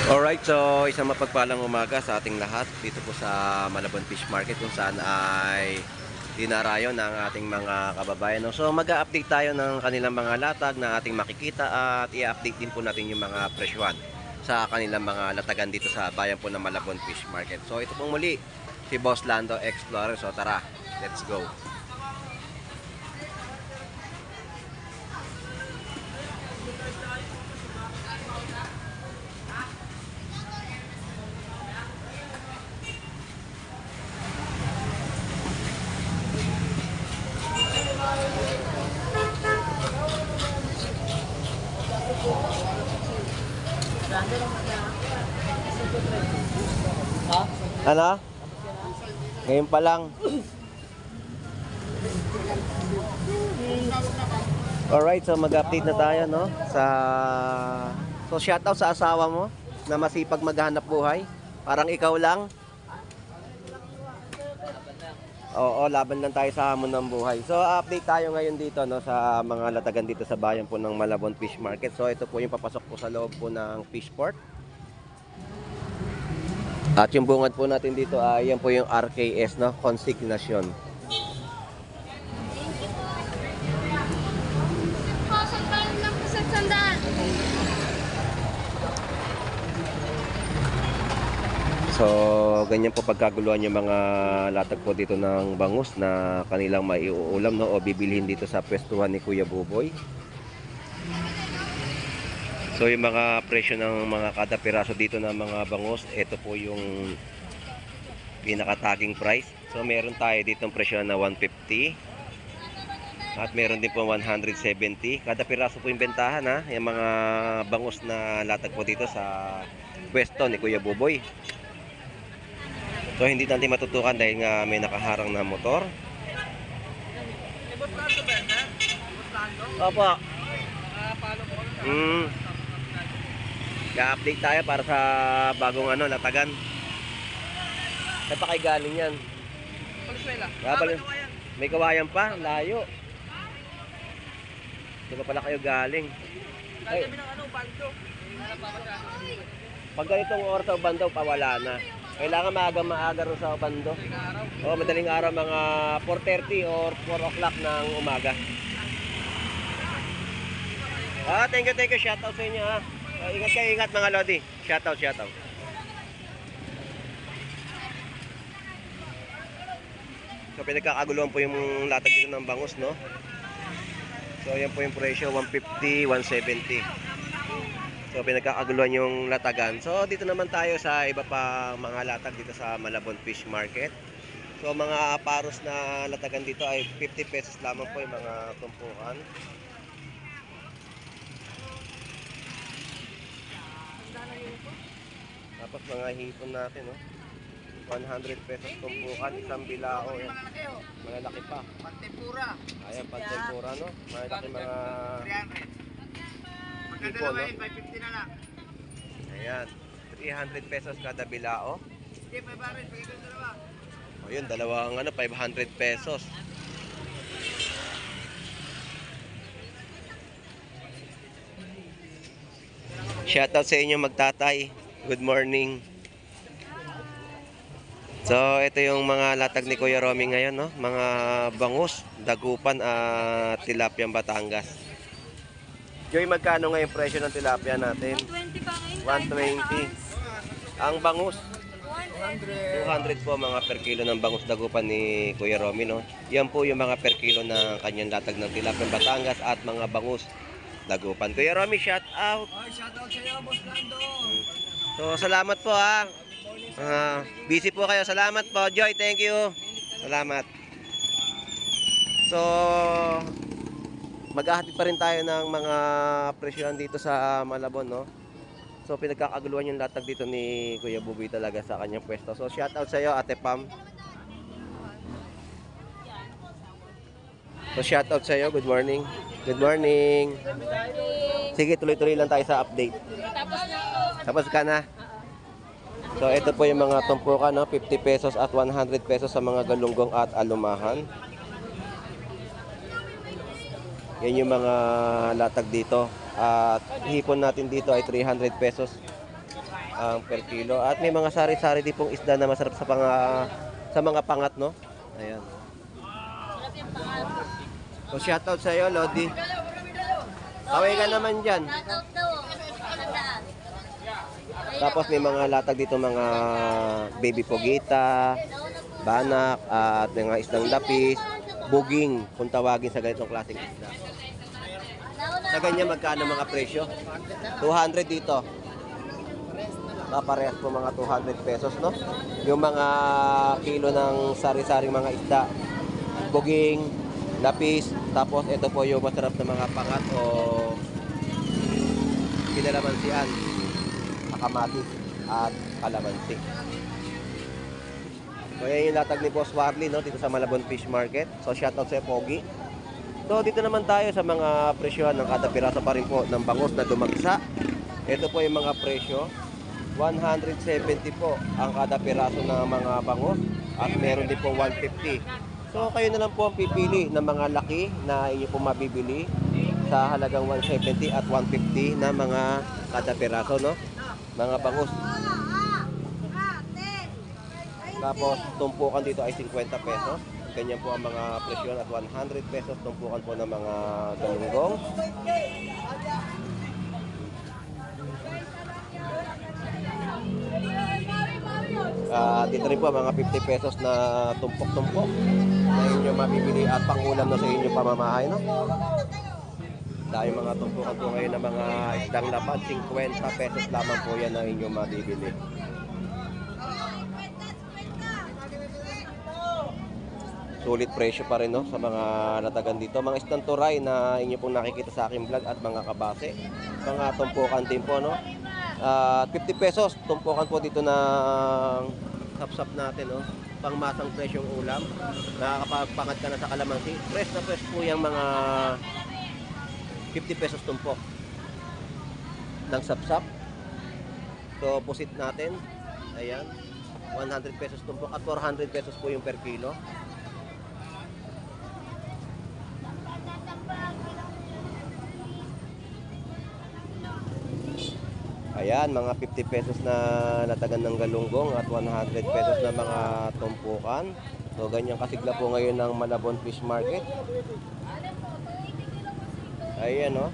Alright, so isang mapagpalang umaga sa ating lahat dito po sa Malabon Fish Market kung saan ay dinarayo ng ating mga kababayan. So mag-a-update tayo ng kanilang mga latag na ating makikita at i-update din po natin yung mga presyuhan sa kanilang mga latagan dito sa bayan po ng Malabon Fish Market. So ito pong muli si Boss Lando Explorer. So tara, let's go. Ano? Ngayon pa lang. Alright, so mag-update na tayo, no? So shoutout sa asawa mo na masipag maghanap buhay. Parang ikaw lang. Oo, laban lang tayo sa hamon ng buhay. So update tayo ngayon dito, no, sa mga latagan dito sa bayan po ng Malabon Fish Market. So ito po yung papasok po sa loob po ng fish port. At yung bungad po natin dito ay yan po yung RKS, no, Consignation. So ganyan po pagkaguluhan yung mga latag po dito ng bangus na kanilang maiuulam, no, o bibilhin dito sa pwestuhan ni Kuya Buboy. So yung mga presyo ng mga kada piraso dito ng mga bangus, ito po yung pinaka-tagging price. So meron tayo ditong presyo na 150 at meron din po 170. Kada piraso po yung bentahan, ha, yung mga bangus na latag po dito sa pwesto ni Kuya Buboy. So hindi natin matutukan dahil nga may nakaharang na motor. Opo. Ga-update tayo para sa bagong latagan. Saan pa kayo galing yan? Valenzuela. May Kawayan pa, layo. Di ba pala kayo galing? Ay. Pag ganitong oras sa Ubando, pawala na. Kailangan maaga rin sa Ubando. O, madaling araw, mga 4:30 or 4 o'clock ng umaga. Thank you. Shoutout sa inyo, ha. Ingat kayo, ingat mga Lodi. Shoutout. So pinagkakaguluhan po yung latag dito ng bangus, no? So yan po yung presyo, 150, 170. So pinagkakaguluhan yung latagan. So dito naman tayo sa iba pa mga latag dito sa Malabon Fish Market. So mga paros na latagan dito ay 50 pesos lamang po yung mga tumpukan. Tapos mga hipon natin, no? 100 pesos tumpukan, isang bilao yan. Malalaki pa. Pantempura. Ayan, pantempura, no? Malalaki mga hipon, no? 550 na lang. Ayan, 300 pesos kada bilao. Sige, 500, bigay ko dalawa. O yun, dalawang 500 pesos. Shoutout sa inyo magtatay. Good morning. So ito yung mga latag ni Kuya Romy ngayon, no? Mga bangus, dagupan at tilapia Batangas. Joy, magkano ngayon presyo ng tilapia natin? 120 pa ngayon. 120. Ang bangus 200 po mga per kilo ng bangus dagupan ni Kuya Romy, no? Yan po yung mga per kilo ng kanyang latag ng tilapia Batangas at mga bangus dagupan. Kuya Romy, shout out. Shout out sa iyo, Boss Lando. So salamat po, ha. Busy po kayo. Salamat po, Joy. Thank you. Salamat. So maghahatid pa rin tayo ng mga presyohan dito sa Malabon, no? So pinagkakaguluhan yung latag dito ni Kuya Buboy talaga sa kanyang pwesto. So shout out sa iyo, Ate Pam. So shout out sa iyo. Good morning. Good morning. Sige, tuloy-tuloy lang tayo sa update. Tapos ka na. So ito po yung mga tumpukan, no? 50 pesos at 100 pesos sa mga galunggong at alumahan. Yan yung mga latag dito. At hipon natin dito ay 300 pesos ang per kilo. At may mga sari-sari din pong isda na masarap sa mga pangat, no? Ayan. So shoutout sa iyo, Lodi. Kaway ka naman dyan. Tapos may mga latag dito, mga baby pogita, banak, at mga isdang lapis, buging, kung tawagin sa ganitong klaseng isda. Sa ganyan, magkano mga presyo? 200 dito. Parehas po mga 200 pesos, no? Yung mga kilo ng sari-saring mga isda, buging, lapis, tapos ito po yung masarap na mga pangat o kinalamansian, kamatis at kalamansi. So yan yung latag ni Boss Warley, no, dito sa Malabon Fish Market. So shoutout sa Pogi. So dito naman tayo sa mga presyohan ng kada piraso pa rin po ng bangus na dumagsa. Ito po yung mga presyo. 170 po ang kada piraso ng mga bangus at meron din po 150. So kayo na lang po ang pipili ng mga laki na inyo po mabibili sa halagang 170 at 150 na mga kada piraso, no? Mga bangus. Tapos tumpukan dito ay 50 pesos. Ganyan po ang mga presyon at 100 pesos tumpukan po ng mga galunggong. Dito rin po mga 50 pesos na tumpok-tumpok na inyo mabibili at pangulam na sa inyo pamamahay, no? Dahil mga tumpukan po ngayon ng mga isdang lapad, 50 pesos lamang po yan na inyo mabibili. Sulit presyo pa rin, no, sa mga latagan dito. Mga isdang turay na inyo pong nakikita sa aking vlog at mga kabase. Mga tumpukan din po, no? 50 pesos tumpukan po dito ng sapsap natin, no? Pangmasang presyong ulam. Nakakapagpangat ka na sa kalamansi. Fresh na fresh po yung mga 50 pesos tumpok ng sapsap. So pusit natin. Ayan. 100 pesos tumpok at 400 pesos po yung per kilo. Ayan, mga 50 pesos na latagan ng galunggong at 100 pesos na mga tumpukan. So, ganyan kasigla po ngayon ng Malabon Fish Market. Ayan, no?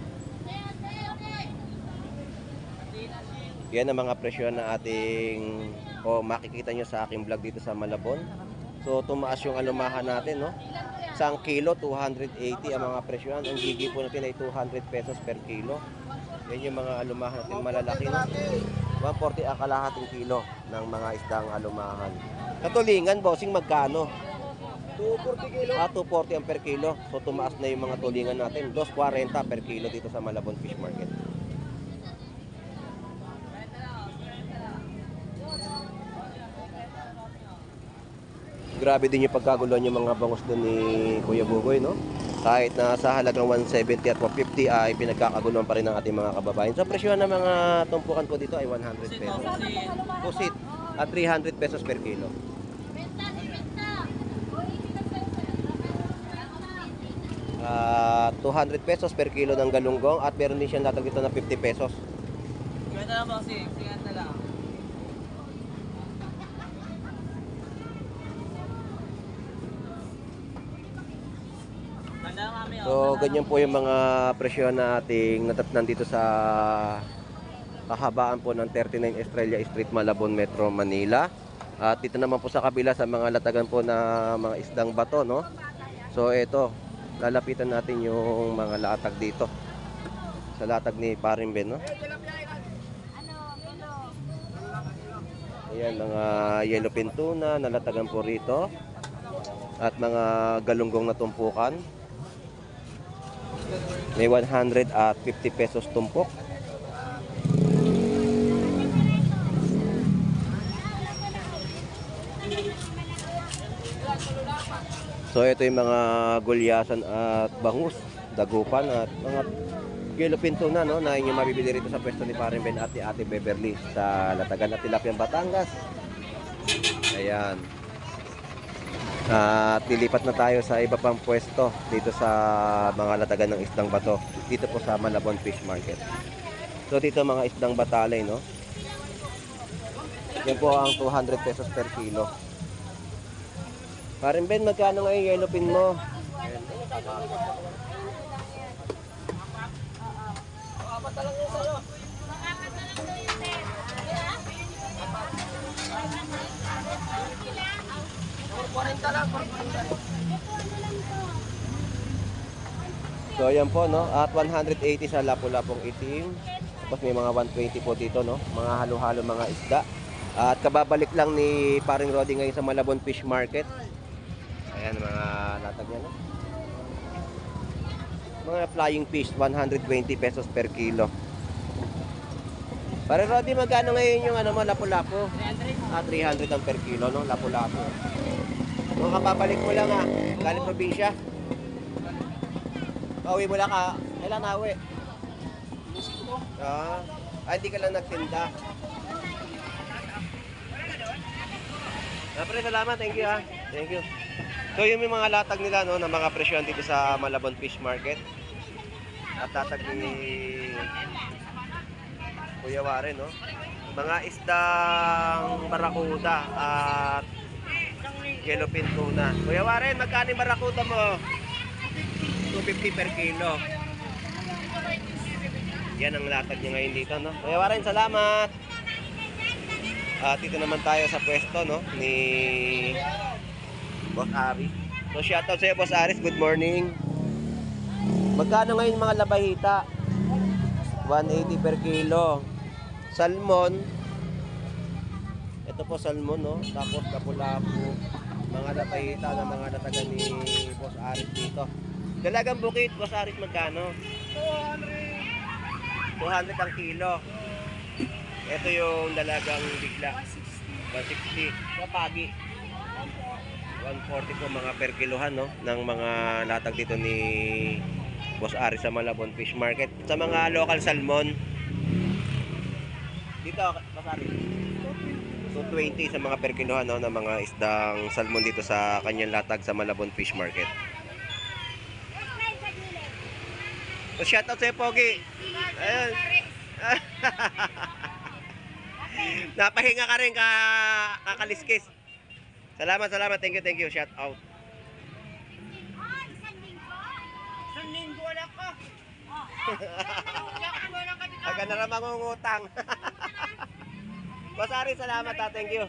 Yan ang mga presyo na ating makikita nyo sa aking vlog dito sa Malabon. So, tumaas yung alumahan natin, no? Isang kilo, 280 ang mga presyo. Ang gigi po natin ay 200 pesos per kilo. Yan yung mga alumahan natin malalaki, no? 140 ang kalahating kilo ng mga isdang alumahan. Katulingan, bossing, magkano? 240 kilo. 240 ang per kilo. So tumaas na yung mga tulingan natin. 240 per kilo dito sa Malabon Fish Market. Grabe din yung pagkaguluhan yung mga bangus doon ni Kuya Bugoy, no? Kahit na sa halagang 170 at 150 ay pinagkakaguluhan pa rin ng ating mga kababayan. So presyo ng mga tumpukan po dito ay 100 pesos. Pusit at 300 pesos per kilo. 200 pesos per kilo ng galunggong at meron din siyang latag dito na 50 pesos. Ganda lang po kasi, singat na lang. So, ganyan po yung mga presyo na ating natatnan dito sa kahabaan po ng 39 Estrella Street, Malabon, Metro Manila. At dito naman po sa kabila sa mga latagan po na mga isdang bato, no? So, ito, lalapitan natin yung mga latag dito. Sa latag ni Paring Ben, no? Ayan, mga yellowfin tuna, nalatagan po rito. At mga galunggong na tumpukan. May 100 at 50 pesos tumpok. So ito yung mga gulyasan at bangus, dagupan at mga yellowfin tuna, no, na inyong mabibili rito sa pwesto ni Paring Ben at ni Ate Beverly sa Latagan at Tilapiang, Batangas. Ayan. At lilipat na tayo sa iba pang pwesto dito sa mga latagan ng isdang bato. Dito po sa Malabon Fish Market. So dito mga isdang batalay, no? Yan po ang 200 pesos per kilo. Parin Ben, magkano nga yung yellow pin mo? So ayan po, no? At 180 sa lapu-lapong itim. Tapos may mga 120 po dito, no? Mga halo-halo mga isda. At kababalik lang ni Paring Rodi ngayon sa Malabon Fish Market. Ayan mga latag niya, no? Mga flying fish, 120 pesos per kilo. Paring Rodi, magkano ngayon yung ano mo, lapu-lapo? 300. 300 ang per kilo, no? Lapu-lapo. Kung kababalik mo lang, ha? Galing probinsya. Pauwi mo lang ka. Kailan na uwi? Hindi ka lang nagtinda. Pre, salamat. Thank you, ha. Thank you. So, yung mga latag nila, no, na mga presyon dito sa Malabon Fish Market. At latag ni Kuya Warren, no? Mga isdang barakuda at yellowfin tuna. Kuya Warren, magkano yung barakuda mo? 250 per kilo. Yan ang latag niya ngayon dito, no? Kuya Warren, salamat. Dito naman tayo sa pwesto, no, ni Boss Aris. So shoutout sa iyo, Boss Aris. Good morning. Magkano ngayon mga labahita? 180 per kilo. Salmon. Ito po salmon, no? Tapos lapu-lapu. Mga labahita na mga natagan ni Boss Aris dito. Dalagang bukid, Boss Aris, magkano? 200 ang kilo. Ito yung dalagang bigla. 160. Kapagi. 140 po mga per kilohan, no? Ng mga latag dito ni Boss Aris sa Malabon Fish Market. Sa mga local salmon. Dito, Boss Aris. 220 sa mga per kilohan, no? Ng mga isdang salmon dito sa kanyang latag sa Malabon Fish Market. So, shoutout sa'yo, Pogi. Ayun. Napahinga ka rin kakaliskis. Salamat. Thank you. Shout out. Isang linggo wala ka. Agad na naman mangungutang. Boss Ari, salamat ha. Thank you.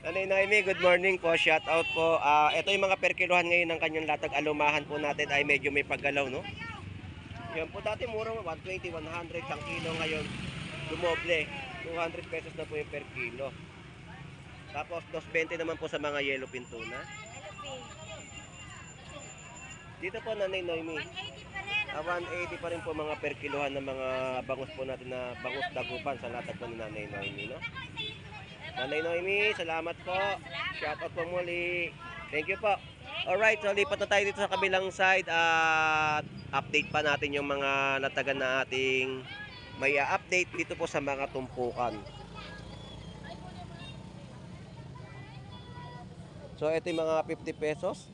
Nanay Noemi, good morning po. Shout out po. Ito yung mga per kilohan ngayon ng kanyang latag. Alumahan po natin ay medyo may paggalaw, no? Yan po, dati mura 120, 100 ang kilo, ngayon dumoble, 200 pesos na po yung per kilo. Tapos 220 naman po sa mga yellowfin tuna. Dito po, Nanay Noemi, 180 pa rin po mga per kilohan ng mga bangus po natin na bangus dagupan sa latag po ni Nanay Noemi, no? Nanay Noemi, salamat po. Shout out po muli. Thank you po. Alright, so lipat na tayo dito sa kabilang side at update pa natin yung mga latagan na ating may update dito po sa mga tumpukan. So ito yung mga 50 pesos.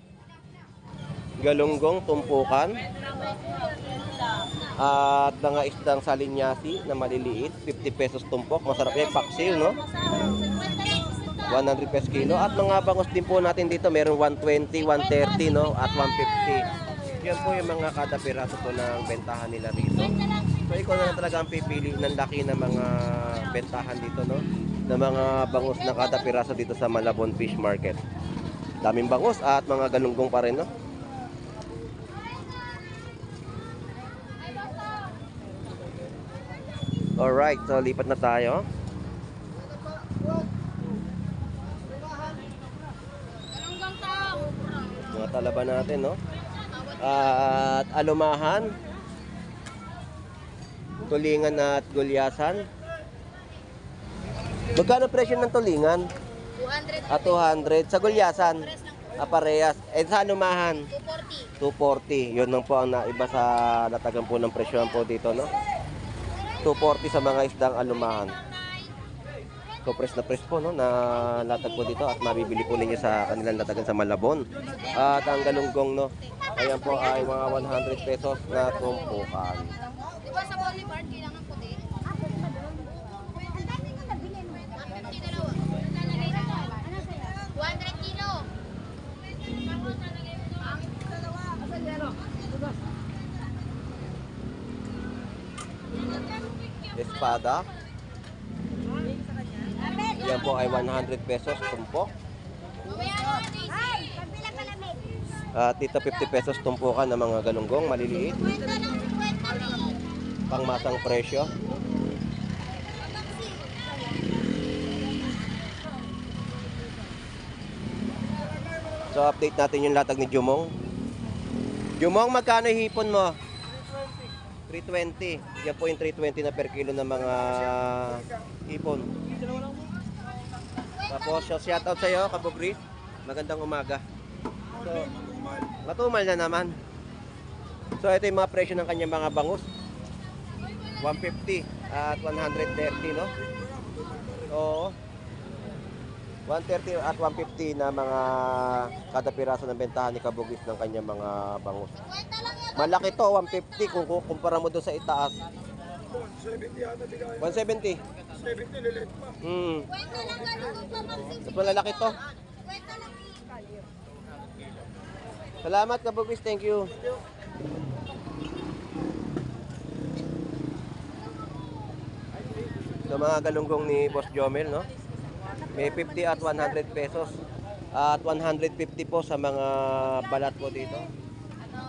Galunggong tumpukan. At mga isdang salinyasi na maliliit, 50 pesos tumpok. Masarap yung paksiw, no? 100 pesos kilo. At mga bangus din po natin dito, meron 120, 130, no? At 150. Yan po yung mga kada piraso po ng bentahan nila rito. So ikaw na talaga ang pipili ng laki ng mga bentahan dito, no? Na mga bangus na kada piraso dito sa Malabon Fish Market. Daming bangus at mga galunggong pa rin, no? Alright, so lipat na tayo. Mga talaba natin, no? At alumahan, tulingan at gulyasan. Magkano presyo ng tulingan? 200. At 200. Sa gulyasan? Parehas. Sa alumahan? 240. 240. Yun lang po ang naiba sa latagan po ng presyo po dito, no? 240 sa mga isdang alumahan. So press na press po no, na latag po dito at mabibili po ninyo sa kanilang latagan sa Malabon. At ang galunggong no, ayan po ay mga 100 pesos na tumpukan. Di ba sa Boulevard, kailangan puti? Ang dami ko nabili mo. 150 dalawa. 200 kilo. Espada. Yan po ay 100 pesos tumpok. Ay, pagbilang ka namin. At dito 50 pesos tumpukan ng mga galunggong maliliit. Kwenta ng 50 lang. Pangmasang presyo. So update natin yung latag ni Jumong. Jumong, magkano hipon mo? 320. Yan po yung 320 na per kilo ng mga hipon. Tapos shout out sa iyo, Kabugri. Magandang umaga. So, matumal na naman. So ito yung mga presyo ng kanyang mga bangus. 150 at 130, no? Oo. 130 at 150 na mga kada piraso ng bentahan ni Kabugis ng kanyang mga bangus. Kwenta lang yan. Malaki to, 150 kung kumpara mo doon sa itaas. 170. 70 lilit pa. Kwenta lang ganun pa Mas malalaki to. Kwenta lang. Salamat Kabugis, thank you. So mga galunggong ni Boss Jomel, no? May 50 at 100 pesos. At 150 po sa mga balat po dito. So,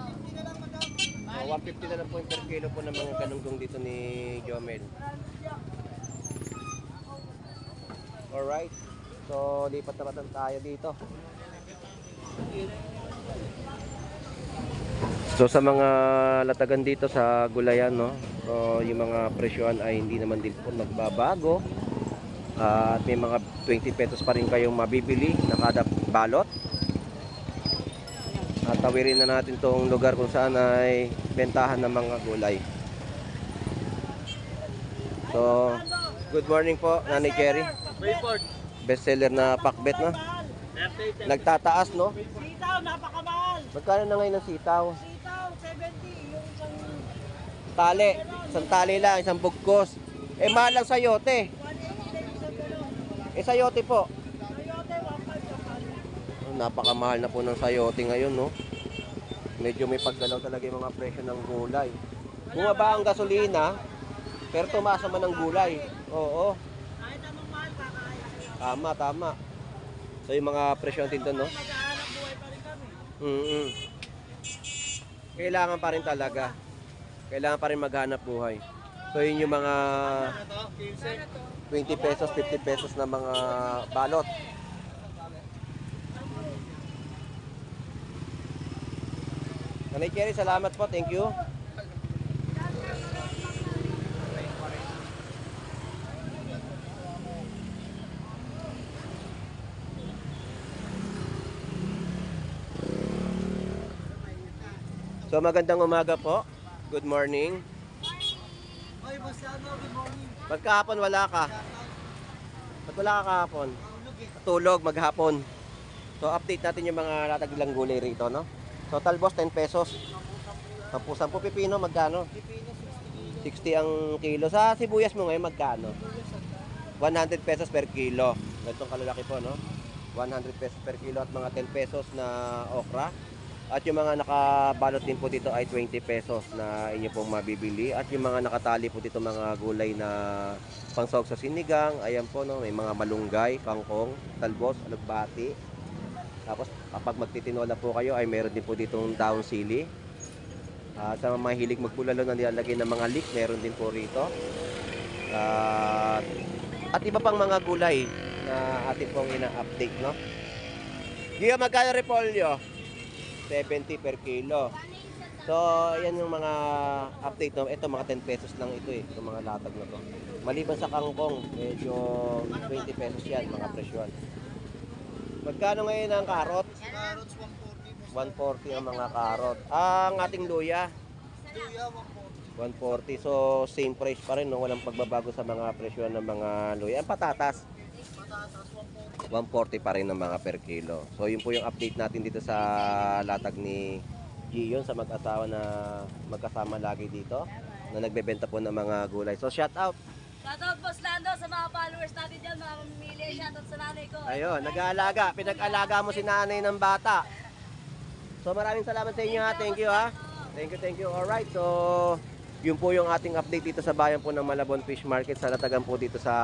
150 na lang po yung per kilo po ng mga galunggong dito ni Jomel. Alright. So lipat na tayo dito. So sa mga latagan dito sa gulayan, no? So yung mga presyohan ay hindi naman din po nagbabago. At may mga 20 pesos pa rin kayong mabibili na kada balot. At tawirin na natin tong lugar kung saan ay bentahan ng mga gulay. So good morning po, Nanay Cherry. Bestseller na pakbet, no? Nagtataas, no? Sitaw, napakamahal. Magkano na ngayon ang sitaw? Sitaw, 70. Yung isang Tali. Isang tali lang, isang bugkos. Eh, mahal lang sayote. 180 Eh, sayote po. Toyota, 1.5 Oh, napakamahal na po ng sayote ngayon, no? Medyo may paggalaw talaga yung mga presyo ng gulay. Bumaba ang gasolina, pero tumaas naman ang gulay. Oo, Kahit anong mahal, kakaya. tama, tama. So, yung mga presyo natin doon, no? Maghahanap buhay pa rin kami. Kailangan pa rin talaga. Kailangan pa rin maghanap buhay. So, yun yung mga 20 pesos, 50 pesos na mga balot. Nanay Cherry, salamat po. Thank you. So magandang umaga po. Good morning. Ay, Marciano, good morning. Ba't kahapon wala ka? Ba't wala ka kahapon? Tulog maghapon. So update natin yung mga latag lang gulay rito, no? So talbos 10 pesos. Papusan po pipino magkano? 60 ang kilo. Sa sibuyas mo ngayon magkano? 100 pesos per kilo. Itong kalalaki po, no? 100 pesos per kilo at mga 10 pesos na okra. At yung mga nakabalot din po dito ay 20 pesos na inyo pong mabibili. At yung mga nakatali po dito mga gulay na pangsahog sa sinigang, ayan po, no, may mga malunggay, kangkong, talbos, alugbati. Tapos kapag magtitinola po kayo ay meron din po ditong daong sili. Sa mga mahilig magbulalo na nilalagay ng mga leek, meron din po rito. At iba pang mga gulay na atin pong ina-update, no? Gio, magkano repolyo? 70 per kilo. So, ayan yung mga update, no? Ito, mga 10 pesos lang ito eh, itong mga latag na to. Maliban sa kangkong, medyo 20 pesos yan, mga presyon. Magkano ngayon ang karot? Carrots, 140. 140 ang mga karot. Ang ating luya, Luya, 140. 140. So, same price pa rin, no? Walang pagbabago sa mga presyon ng mga luya. Ang patatas, Tapos 140. 140 pa rin ng mga per kilo. So yun po yung update natin dito sa latag ni Gion sa mag-asawa na magkasama lagi dito na nagbebenta po ng mga gulay. So shout out. Shoutout Boss Lando sa mga followers natin dyan, mga mamimili. Shoutout sa nanay ko. Ayun, nag-aalaga. Pinag-alaga mo si nanay ng bata. So maraming salamat sa inyo ha. Thank you ha. Thank you. Alright, so yun po yung ating update dito sa bayan po ng Malabon Fish Market sa latagan po dito sa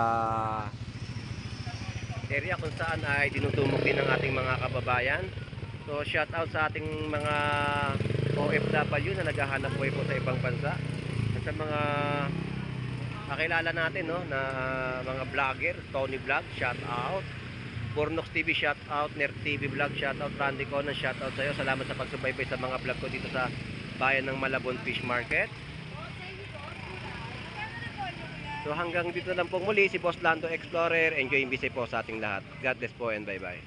area kung saan ay tinutumok din ng ating mga kababayan. So shout out sa ating mga OFW na naghahanap buhay po sa ibang bansa at sa mga kakilala natin no na mga vlogger, Tony Vlog, shout out. Bornox TV, shout out. Nerd TV Vlog, shout out. Randy Conan, shout out sa iyo. Salamat sa pagsubaybay sa mga vlog ko dito sa bayan ng Malabon Fish Market. So hanggang dito lang po muli si Boss Lando Explorer. Enjoy yung visit po sa ating lahat. God bless po and bye bye.